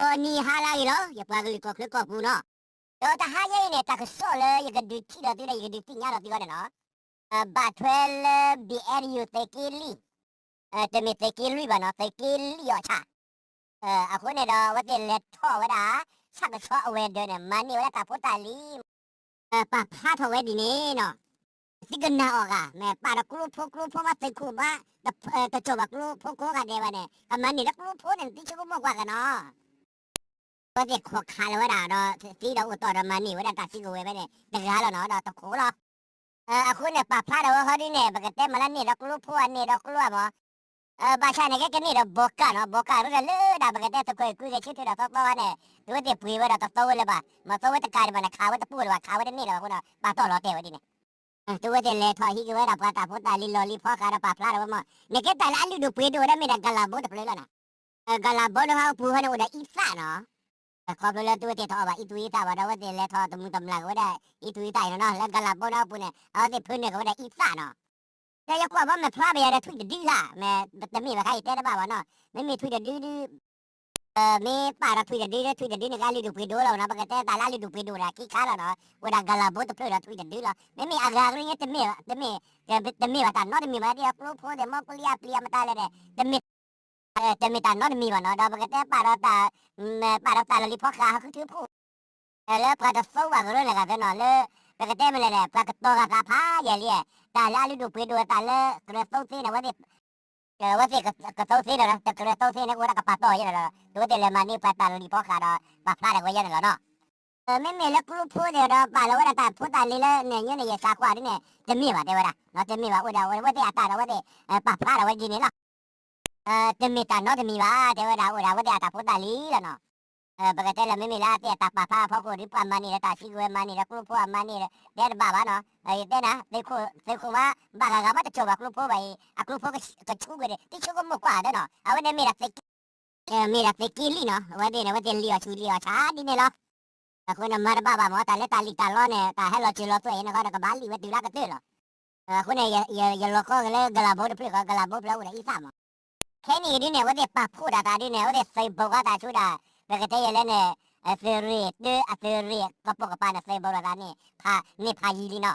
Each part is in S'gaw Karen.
အနံၤဟါလၢအဂ့ၤလီၤ ယပှၤကလုာ်ကီၢ်ချၢကီၢ်ပူၤနီၤ. ဒီးတဟါယဲအံၤန့ၣ် တၢ်ကစီၣ်လၢယကဒုးထံၣ်ဒီးသုဒီး ယကဒုးသ့ၣ်ညါဒီးသုဂီၢ်န့ၣ်လီၤ. ဘၣ်ထွဲလၢ ဘီအ့ၣ်ယူၣ် သုးက့လွံၢ်, တမ့ၢ်သုးက့လွံၢ်ဘၣ်နီၤ သုးက့လွံၢ်အီၣ်ဆၣ်. အဃိန့ၣ်ဒီး အဝဲသ့ၣ်လဲၤထီၣ်ဝဲဒၣ် ဆၣ်ကဆီအဝဲၤဒၢးန့ၣ် မၤန့ၢ်ဝဲဒၣ်တၢ်ဖိတၢ်လံၤ ပာ်ဖျါထီၣ်ဝဲဒ်န့ၣ်နီၤ. သုကနၣ်အီၤဂ့ၤ မ့ၢ်ပာ်ဒီးကျိဖိ ကျိဖိမ့ၢ်သုးခိၣ်ဘၣ် တစိၢ်ဘၣ်ကျိဖိကိးဂၤဒဲးဘၣ်န့ၣ် ကမၤန့ၢ်လၢကျိဖိန့ၣ် သုဆိကမိၣ်ကွၢ်ကနီၤ. အဝဲသ့ၣ်ခိးခးလီၤဝဲဒၣ်ဒီး သံဒီးအိၣ်တီၢ်ဒီးမၤန့ၢ်ဝဲဒၣ်တၢ်စုကဝဲၤဝဲန့ၣ် တဂၤလီၤနီၤ ဒီးတခိးလီၤ. အဃိန့ၣ် ပာ်ဖျါထီၣ်ဝဲဟီဒ်န့ၣ် ပကတဲမၤလၢန့ၢ်ဒီးကျိဖိအန့ၢ်ဒီးကျိအမး ဘၣ်ဆၣ်န့ၣ်ကဲကန့ၢ်ဒီးဘီကၢ်နီၤ ဘီကၢ်ရၢလၢဒၣ်ပကတဲသခွဲးကွံဂဲၤဆၢထၢၣ်ဒီးသီသီန့ၣ် သုဝဲသ့ၣ်ပှ့ၤဝဲဒီးတသီဝဲလၢၤဘၣ် မ့ၢ်သီဝဲတကးဒံးဘၣ်န့ၣ် ခးဝဲတပူၤလၢၤဘၣ် ခးဝဲတန့ၢ်လၢၤဘၣ်အဃိဒီး ပာ်တီၢ်လီၤတဲာ်ဝဲဒ်န့ၣ် သုဝဲသ့ၣ်လဲၤထီၣ်ဟံးက့ၤဝဲဒၣ်ပှၤတၢ်ဖိတၢ်လံၤလီၢ်လံၤဖီဃာ်ဒီးပာ်ဖျါထီၣ်ဝဲမး နကဲတၢ်လၢအလုၢ်ဒိၣ်ပှ့ၤဒိၣ်ဝဲဒၣ်မ့ၢ်ဒၣ် ကလၤဘိတဖျၢၣ်လီၤနီၤ. ကလၤဘိလၢဟီၣ်ပူၤဟီန့ၣ်အိၣ်ဒီးအံသၣ်နီၤ ခီဖျိလၢသုဝဲသ့ၣ်တအီၣ်ဘၣ်အံသူအံသၣ်ဘၣ်ဒီး အဝဲသ့ၣ်လဲၤထီၣ်တမုာ်တမျၢ်က့ၤဝဲဒၣ်အံသူအံသၣ်အံၤနီၤ လၢကလၤဘိန့ၣ်ဟီၣ်ပူၤန့ၣ် အဝဲသ့ၣ်ဖၢနုာ်က့ၤဝဲဒၣ်အံသၣ်နီၤ. ဒီးယကွၢ်ဘီမ့ၢ်ဖျါဘၣ်ယၤဒီးထွံၣ်တဒုလၢ် မ့ၢ်တမ့ၢ်ဘၣ်ခါအံၤတဲတဘၣ်ဘၣ်နီၤ မ့မ့ၢ်ထွံၣ်တဒုဒု မ့ၢ်ပာ်ဒီးထွံၣ်တဒုဒီး ထွံၣ်တဒုန့ၣ် ကအလုၢ်ဒိၣ်ပှ့ၤဒိၣ်လီၤနီၤ ပကတဲတၢ်လၢအလုၢ်ဒိၣ်ပှ့ၤဒိၣ်ဒၣ်ခံခါလီၤနီၤ အိၣ်ဒၣ်ကလၤဘိတဖျၢၣ်ဒီးထွံၣ်တဒုလီၤ မ့မ့ၢ်အဂၤကရၢန့ၣ် တမ့ၢ် တမ့ၢ် တမ့ၢ်ဘၣ်တၢ်နီတမံၤဘၣ် ဒ်သိးကျိဖိသ့ၣ်မ့ၢ်ကျိလံအပျံၤအမတၤလဲၣ်န့ၣ် တမ့ၢ် တမ့ၢ်တၢ်နီတမံၤဘၣ်နီၤ ဒီးပကတဲပာ်ဒီးတၢ် ပာ်ဒီးတၢ်လီၢ်လံၤဖီဃာ်ဟီၣ်ခုထုဖှိၣ် လၢပှၤတသိဘၣ်ကရၢန့ၣ်ဂၤသ့နီၤ လၢ ပကတဲမနုၤလဲၣ် ပှၤကတီၤဂၤသးဖးယံာ်လံ တၢ်လၢအလုၢ်ဒိၣ်ပှ့ၤဒိၣ်တၢ်လၢ ကရၢသိသ့န့ၣ် အဝဲသ့ၣ်ကသိသ့လီၤ တကရၢသိသ့န့ၣ် အိၣ်ဒၣ်ကပာ်တီၢ်ယဲၢ်လီၤ သုဝဲသ့ၣ်လဲၤမၤန့ၢ်ပှၤတၢ်လီၢ်လံၤဖီဃာ်ဒီး ပာ်ဖျါထီၣ်ဝဲယဲၢ်န့ၣ်လီၤနီၤ မ့မ့ၢ်လၢကျိဖိသ့ၣ်ဒီးပာ်လီၤဝဲဒၣ်တၢ်ဖိတၢ်လံၤလၢန့ၣ်ညါန့ၣ် ယသးကွၢ်ဒ်န့ၣ် တမ့ၢ်ဘၣ်တဲဝဲဒၣ် တမ့ၢ်ဘၣ်အိၣ်ဒၣ်အဝဲသ့ၣ်အတၢ်ဒီးအဝဲသ့ၣ် ပာ်ဖျါထီၣ်ဝဲဒ်န့ၣ်လီၤ တမ့ၢ်တၢ်နီတမံၤဘၣ် တဲဝဲဒၣ် အိၣ်ဒၣ်အဝဲသ့ၣ်အတၢ်ဖိတၢ်လံၤလီၤနီၤ ပကတဲလၢမ့မ့ၢ်လၢအသ့ၣ်အတၢ်ပာ်ဖျါအဖီခိၣ်ဒီး ပှၤမၤန့ၢ်ဒီးတၢ်စုကဝဲၤမၤန့ၢ်ဒီးကျိဖိအမၤန့ၢ်ဒီး တဲတဘၣ်ဘၣ်နီၤ ယတဲနၤ သုးခိၣ်မး ဘၣ်ဂၤဂၤမးတစိၢ်ဘၣ်ကျိဖိဘၣ်အံၤ အကျိဖိကဆူကွံာ်န့ၣ် သုဆိကမိၣ်ကွၢ်သ့နီၤ အဝဲန့ၣ်မ့ၢ်ဒၣ်သုးက့ မ့ၢ်ဒၣ်သုးက့လံနီၤ အဝဲသ့ၣ်န့ၣ် အဝဲသ့ၣ်လံၣ်အီၣ်ဆူၣ်လံၣ်အီၣ်ဆါဒ်န့ၣ်လီၤ အဃိန့ၣ်မၤတဘၣ်ဘၣ်မး တၢ်လၢတၢ်လံၣ်တၢ်လီန့ၣ် တၢ်ဟဲလီၤစၢၤလီၤသွဲၣ်အံၤန့ၣ်ဃီဒီး ကဘၣ်လံၣ်ဝဲတုၤလၢကတၢၢ်လီၤ အဃိန့ၣ် ယလီၤဃီက့ၤလၢကလၤဘိတဖျၢၣ်ဃီ ကလၤဘိဖျၢၣ်အိၣ်ဒီးအံသၣ်မး ခဲနံၣ်အံၤဒ်န့ၣ် အဝဲသ့ၣ်ပာ်ဖှိၣ်ဒၣ်သးဒ်န့ၣ် အဝဲသ့ၣ်သုးဘူးဃာ်သးဆူဒၣ် ပကတဲယဲၢ်လၢန့ၣ် သုးရ့ၣ်တၢ အသုးရ့ၣ်ကပိာ်ကပၤန့ၣ် သုးဘူးဃာ်သးန့ၣ် ဖးန့ၢ်ဖးယံၤလံနီၤ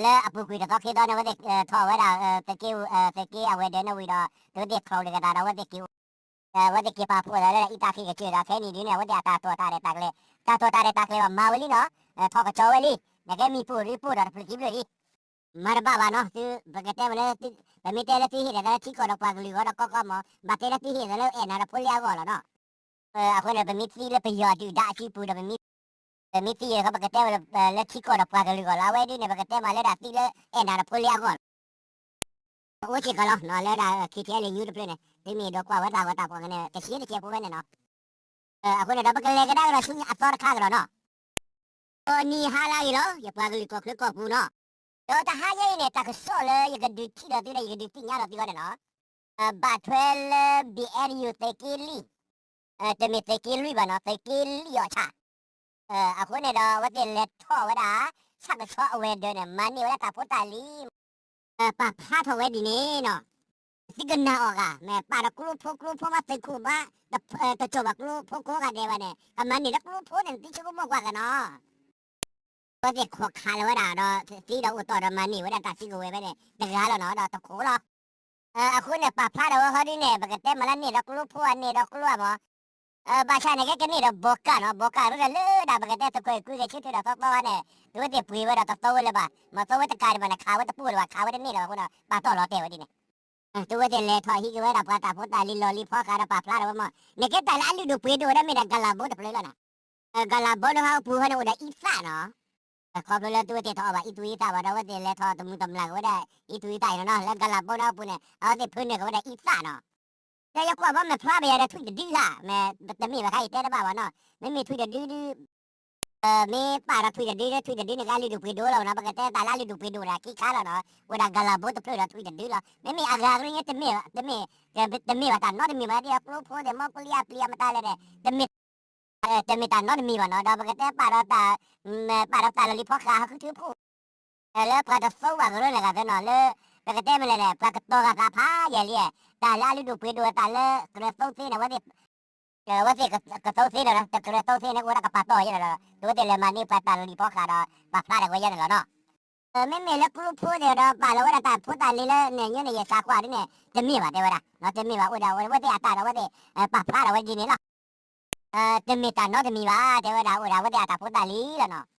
လၢအပူၤကွံာ်တသီခံသီန့ၣ် အဝဲသ့ၣ်ထီၣ်ဝဲဒၣ် သုးက့ သုးက့အဝဲၤဒၢးန့ၣ်ဝံၤဒီး အဝဲသ့ၣ်ချီၣ်လီၤက့ၤသးဒီး အဝဲသ့ၣ်က့ၤ အဝဲသ့ၣ်က့ၤပာ်ဖှိၣ်သးလၢအံသၣ်ခံကစၢၢ်ဒီး ခဲနံၣ်ဒ်န့ၣ် အဝဲသ့ၣ်အတၢ်တိာ်တၢ်ရဲၣ်တၢ်ကျဲၤ တၢ်တိာ်တၢ်ရဲၣ်တၢ်ကျဲၤဘၣ်မၤဝဲလံနီၤ ထီၣ်ကစီဝဲလံ နကဲမံၤပိၢ်ရံပိၢ်ဒီးတဖျၢၣ်ခံဖျၢၣ်လံ မၤတဘၣ်ဘၣ်နီၤ သု ပကတဲဝဲလၢ ပမ့ၢ်တဲလၢသုဟ့ၣ်ဒၣ်သးလၢထံကီၢ်ဒီးပှၤကလုာ်ဂီၢ်ဒီးကီကီမး ဘၣ်တဲလၢသုဟ့ၣ်သးလၢအဲၣ်နၤဒီးဖိလံအဂီၢ်လီၤနီၤ အဃိန့ၣ် ပမ့ၢ်သံလၢပယီၤဒုၣ်ဒါအစုပူၤဒီး ပမ့ၢ်သံယဲၢ်ခီ ပကတဲဝဲလၢထံကီၢ်ဒီးပှၤကလုာ်ဂီၢ်လီၤ အဝဲဒ်န့ၣ် ပကတဲမးလၢဒၣ်သံလၢအဲၣ်နၤဒီးဖိလံအဂီၢ်လီၤ အိၣ်စ့ၢ်ကီးလီၤ လၢဒၣ် ခံထံအဲလ့ၣ်ယူတဖျၢၣ်န့ၣ် သုမ့ၢ်ဒိးကွၢ်ဝဲတၢ်ဂီၤတၢ်ဖီၣ်န့ၣ် တဆံတဆဲးဖိဖဲန့ၣ်နီၤ အဃိန့ၣ်ဒီး ပကလဲၤကဒါကဒီးဆူညါအသီတခါကဒီးနီၤ အနံၤဟါလၢအဂ့ၤလီၤ ယပှၤကလုာ်ကီၢ်ချၢကီၢ်ပူၤနီၤ ဒီးတဟါယဲအံၤန့ၣ် တၢ်ကစီၣ်လၢယကဒုးထံၣ်ဒီးသုဒီး ယကဒုးသ့ၣ်ညါဒီးသုဂီၢ်န့ၣ်လီၤ ဘၣ်ထွဲလၢ ဘီအ့ၣ်ယူၣ် သုးက့လွံၢ်, တမ့ၢ်သုးက့လွံၢ်ဘၣ်နီၤ သုးက့လွံၢ်အီၣ်ဆၣ် အဃိန့ၣ်ဒီး အဝဲသ့ၣ်လဲၤထီၣ်ဝဲဒၣ် ဆၣ်ကဆီအဝဲၤဒၢးန့ၣ် မၤန့ၢ်ဝဲဒၣ်တၢ်ဖိတၢ်လံၤ ပာ်ဖျါထီၣ်ဝဲဒ်န့ၣ်နီၤ သုကနၣ်အီၤဂ့ၤ မ့ၢ်ပာ်ဒီးကျိဖိ ကျိဖိမးသုးခိၣ်ဘၣ် တစိၢ်ဘၣ်ကျိဖိကိးဂၤဒဲးဘၣ်န့ၣ် ကမၤန့ၢ်လၢကျိဖိန့ၣ် သုဆိကမိၣ်ကွၢ်ကနီၤ အဝဲသ့ၣ်ခိးခးလီၤဝဲဒၣ်ဒီး သံဒီးအိၣ်တီၢ်ဒီးမၤန့ၢ်ဝဲဒၣ်တၢ်စုကဝဲၤဝဲန့ၣ် တဂၤလီၤနီၤ ဒီးတခိးလီၤ အဃိန့ၣ် ပာ်ဖျါထီၣ်ဝဲဟီဒ်န့ၣ် ပကတဲမးလၢန့ၢ်ဒီးကျိဖိအန့ၢ်ဒီးကျိအမး ဘၣ်ဆၣ်န့ၣ်ကဲကန့ၢ်ဒီးဘီကၢ်နီၤ ဘီကၢ်ရၢလၢဒၣ်ပကတဲသခွဲးကွံဂဲၤဆၢထၢၣ်ဒီးသီသီန့ၣ် သုဝဲသ့ၣ်ပှ့ၤဝဲဒီးတသီဝဲလၢၤဘၣ် မ့ၢ်သီဝဲတကးဒံးဘၣ်န့ၣ် ခးဝဲတပူၤလၢၤဘၣ် ခးဝဲတန့ၢ်လၢၤဘၣ်အဃိဒီး ပာ်တီၢ်လီၤတဲာ်ဝဲဒ်န့ၣ် သုဝဲသ့ၣ်လဲၤထီၣ်ဟံးက့ၤဝဲဒၣ်ပှၤတၢ်ဖိတၢ်လံၤလီၢ်လံၤဖီဃာ်ဒီးပာ်ဖျါထီၣ်ဝဲမး နကဲတၢ်လၢအလုၢ်ဒိၣ်ပှ့ၤဒိၣ်ဝဲဒၣ်မ့ၢ်ဒၣ်ကလၤဘိတဖျၢၣ်လီၤနီၤ ကလၤဘိလၢဟီၣ်ပူၤဟီန့ၣ်အိၣ်ဒီးအံသၣ်နီၤ ခီဖျိလၢသုဝဲသ့ၣ်တအီၣ်ဘၣ်အံသူအံသၣ်ဘၣ်ဒီး အဝဲသ့ၣ်လဲၤထီၣ်တမုာ်တမျၢ်က့ၤဝဲဒၣ်အံသူအံသၣ်အံၤနီၤ လၢကလၤဘိန့ၣ်ဟီၣ်ပူၤန့ၣ် အဝဲသ့ၣ်ဖၢနုာ်က့ၤဝဲဒၣ်အံသၣ်နီၤ ဒီးယကွၢ်ဘီမ့ၢ်ဖျါဘၣ်ယၤဒီးထွံၣ်တဒုလၢ် မ့ၢ်တမ့ၢ်ဘၣ်ခါအံၤတဲတဘၣ်ဘၣ်နီၤ မ့မ့ၢ်ထွံၣ်တဒုဒု မ့ၢ်ပာ်ဒီးထွံၣ်တဒုဒီး ထွံၣ်တဒုန့ၣ် ကအလုၢ်ဒိၣ်ပှ့ၤဒိၣ်လီၤနီၤ ပကတဲတၢ်လၢအလုၢ်ဒိၣ်ပှ့ၤဒိၣ်ဒၣ်ခံခါလီၤနီၤ အိၣ်ဒၣ်ကလၤဘိတဖျၢၣ်ဒီးထွံၣ်တဒုလီၤ မ့မ့ၢ်အဂၤကရၢန့ၣ် တမ့ၢ် တမ့ၢ် တမ့ၢ်ဘၣ်တၢ်နီတမံၤဘၣ် ဒ်သိးကျိဖိသ့ၣ်မ့ၢ်ကျိလံအပျံၤအမတၤလဲၣ်န့ၣ် တမ့ၢ် တမ့ၢ်တၢ်နီတမံၤဘၣ်နီၤ ဒီးပကတဲပာ်ဒီးတၢ် ပာ်ဒီးတၢ်လီၢ်လံၤဖီဃာ်ဟီၣ်ခုထုဖှိၣ် လၢပှၤတသိဘၣ်ကရၢန့ၣ်ဂၤသ့နီၤ လၢ ပကတဲမနုၤလဲၣ် ပှၤကတီၤဂၤသးဖးယံာ်လံ တၢ်လၢအလုၢ်ဒိၣ်ပှ့ၤဒိၣ်တၢ်လၢကရၢသိသ့န့ၣ် အဝဲသ့ၣ် အဝဲသ့ၣ်ကတိၤသ့ဒီး တကြၢးတိၤသ့န့ၣ် အိၣ်ဝဲဒၣ်ကပာ်တီၢ်ယဲၢ်လီၤဒီး အဝဲသ့ၣ်လဲၤမၤန့ၢ်ပှၤတၢ်လီၢ်လံၤဖီဃးဒီး ပာ်ဖျါထီၣ်ဝဲယဲၢ်န့ၣ်လီၤနီၤ. မ့မ့ၢ်လၢကျိဖိသ့ၣ်ဒီး ပာ်လီၤဝဲဒၣ်တၢ်ဖိတၢ်လံၤလၢန့ၣ်ညါန့ၣ် ယသံကွၢ်ဒ်န့ၣ် တမ့ၢ်ဘၣ်တဲဝဲဒၣ်, တမ့ၢ်ဘၣ် အိၣ်ဒၣ်အဝဲသ့ၣ်အတၢ်ဒီး အဝဲသ့ၣ်ပာ်ဖျါထီၣ်ဝဲဒ်န့ၣ်လီၤ. တမ့ၢ်တၢ်နီတမံၤဘၣ် တဲဝဲဒၣ် အိၣ်ဒၣ်အဝဲသ့ၣ်အတၢ်ဖိတၢ်လံၤလီၤနီၤ.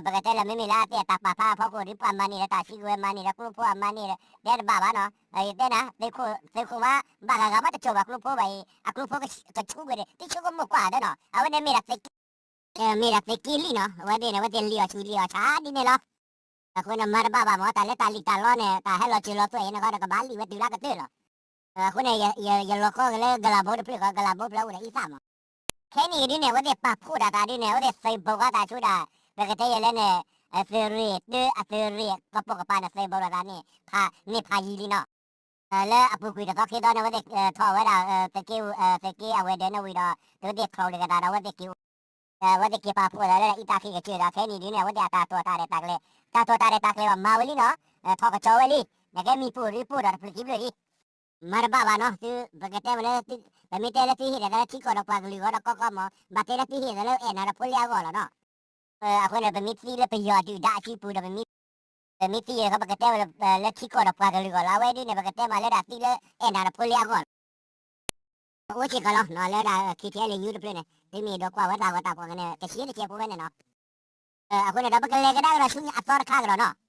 ပကတဲလၢမ့မ့ၢ်လၢအသ့ၣ်အတၢ်ပာ်ဖျါအဖီခိၣ်ဒီး ပှၤမၤန့ၢ်ဒီးတၢ်စုကဝဲၤမၤန့ၢ်ဒီးကျိဖိအမၤန့ၢ်ဒီး တဲတဘၣ်ဘၣ်နီၤ. ယတဲနၤ သုးခိၣ်မး ဘၣ်ဂၤဂၤမးတစိၢ်ဘၣ်ကျိဖိဘၣ်အံၤ အကျိဖိကဆိကမိၣ်န့ၣ် တဆိကမိၣ်ကွၢ်ဒီးနီၤ အဝဲန့ၣ်မ့ၢ်ဒၣ် မ့ၢ်ဒၣ်သုးက့လံနီၤ အဝဲသ့ၣ်န့ၣ် အဝဲသ့ၣ်လံၣ်အီၣ်ဆူၣ်လံၣ်အီၣ်ဆါဒ်န့ၣ်လီၤ. အဃိန့ၣ် မၤတဘၣ်ဘၣ်မး တၢ်လၢတၢ်လံၣ်တၢ်လီန့ၣ် တၢ်ဟဲလီၤစၢၤလီၤသွဲၣ်အံၤန့ၣ်ဃီဒီး ကဘၣ်လံၣ်ဝဲတုၤလၢကတၢၢ်လီၤ. အဃိန့ၣ် ယလီၤဃီက့ၤလၢကလၤဘိတဖျၢၣ်ဃီ ကလၤဘိဖျၢၣ်အိၣ်ဒီးအံသၣ်မး ခဲနံၣ်အံၤဒ်န့ၣ် အဝဲသ့ၣ်ပာ်ဖှိၣ်ဒၣ်တၢ်ဒ်န့ၣ် အဝဲသ့ၣ်သုးဘူးဃီတၢ်ဆူဒၣ် ပကတဲယဲၢ်လၢန့ၣ် သုးရ့ၣ်တၢ အသုးရ့ၣ်ကပိာ်ကပၤန့ၣ် သုးဘူးဒီးတၢ်န့ၣ် ဖးန့ၢ်ဖးယံၤလံနီၤ. လၢအပူၤကွံာ်တသီခံသီန့ၣ် အဝဲသ့ၣ်ထီၣ်ဝဲဒၣ် သုးက့ သုးက့အဝဲၤဒၢးန့ၣ်ဝံၤဒီး အဝဲသ့ၣ်ဖျိးလီၤက့ၤသးဒီး အဝဲသ့ၣ်က့ၤ အဝဲသ့ၣ်က့ၤပာ်ဖှိၣ်သးလၢအံသၣ်ခံကစၢၢ်ဒီး ခဲနံၣ်ဒ်န့ၣ် အဝဲသ့ၣ်အတၢ်တိာ်တၢ်ရဲၣ်တၢ်ကျဲၤ တၢ်တိာ်တၢ်ရဲၣ်တၢ်ကျဲၤဘၣ်မၤဝဲလံနီၤ. ထီၣ်ကစီဝဲလံ နကဲမံၤပိၢ်ရံပိၢ်ဒီးတဖျၢၣ်ခံဖျၢၣ်လံ မၤတဘၣ်ဘၣ်နီၤ သု ပကတဲဝဲလၢ ပမ့ၢ်တဲလၢသုဟ့ၣ်ဒၣ်သးလၢထံကီၢ်ဒီးပှၤကလုာ်အဂီၢ်ဒီးကီကီမး ဘၣ်တဲလၢသုဟ့ၣ်ဒၣ်သးလၢအဲၣ်နၤဒီးဖိလံအဂီၢ်လီၤနီၤ. အဃိန့ၣ် ပမ့ၢ်သံလၢပယီၤဒုၣ်ဒါအစုပူၤဒီး ပမ့ၢ်သံယဲၢ်ခီ ပကတဲဝဲလၢထံကီၢ်ဒီးပှၤကလုာ်အဂီၢ်လီၤ. အဝဲဒ်န့ၣ် ပကတဲမးလၢဒၣ်သံလၢအဲၣ်နၤဒီးဖိလံအဂီၢ်လီၤ. အိၣ်စ့ၢ်ကီးလီၤ လၢဒၣ် ခံထံလံယူတဖျၢၣ်န့ၣ် သုမ့ၢ်ဒိးကွၢ်ဝဲတၢ်ဂီၤတၢ်ဖီၣ်ကန့ၣ် ကဆံးတကဲးဖိဖဲန့ၣ်နီၤ. အဃိန့ၣ်ဒီး ပကလဲၤကဒါကဒီးဆူညါအသီတခါကဒီးနီၤ